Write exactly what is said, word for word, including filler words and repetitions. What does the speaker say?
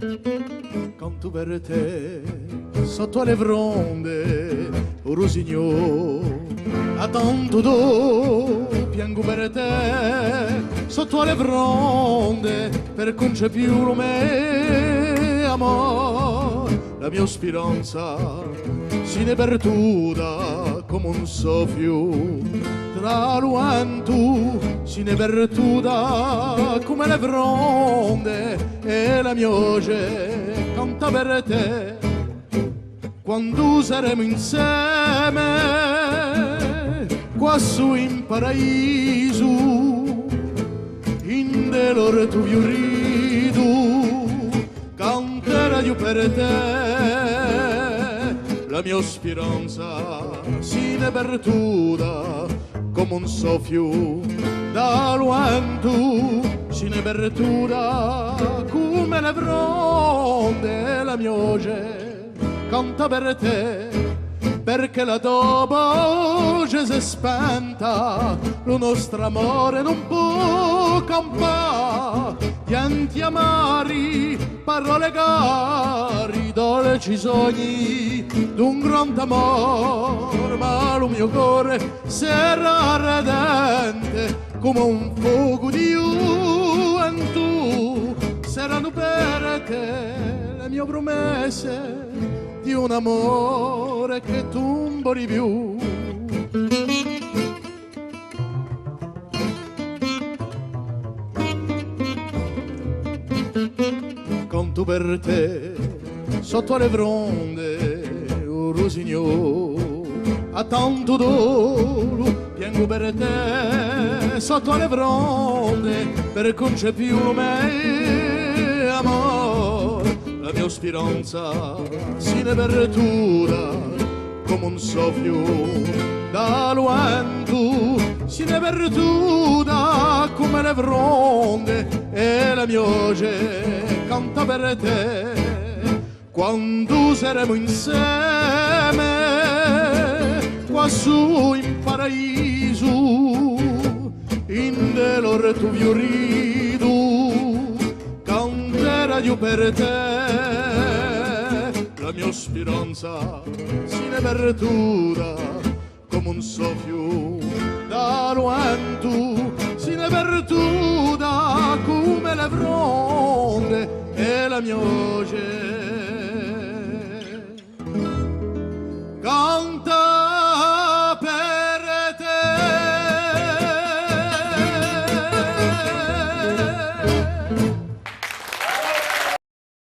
Cantu per tè, sottu à le fronde, o Rusignò, à tantu tù, piengu per tè, sottu à le fronde, per cuncepì lu me amore, la mio spiranza si n'hè perduta cum'è un soffiu trà lu ventu, si n'hè perduta cum'è le fronde, è la mio voce canta per tè. Quandu saremu inseme quassù in paradisu, in l'ortu fiuritu, canterà eiu per tè, la mio spiranza si n'hè perduta cum'è un soffiu trà lu ventu, si n'hè perduta cum'è le fronde, la mio voce canta per tè, perchè la to voce s'hè spenta, lu nostru amore ùn pò campà. Pianti amari, parolle cari, dolci sogni d'un grand'amore, ma lu mio core sarà ardente cum'è un focu di ghjuventu, saranu per tè le mio prumesse di un amore chì tù ùn voli più. Cantu per tè, sottu à le fronde, o Rusignò, à tantu tù, piengu per tè, sottu à le fronde, per cuncepì lu me amore, la mio spiranza si n'hè perduta cum'è un soffiu trà lu ventu, si n'hè perduta cum'è le fronde, è la mio voce canta per tè. Quandu saremu inseme quassù in paradisu, in l'ortu fiuritu, canterà eiu per tè, la mio spiranza si n'hè perduta cum'è un soffiu trà lu ventu, si n'hè perduta cum'è le fronde, è la mio voce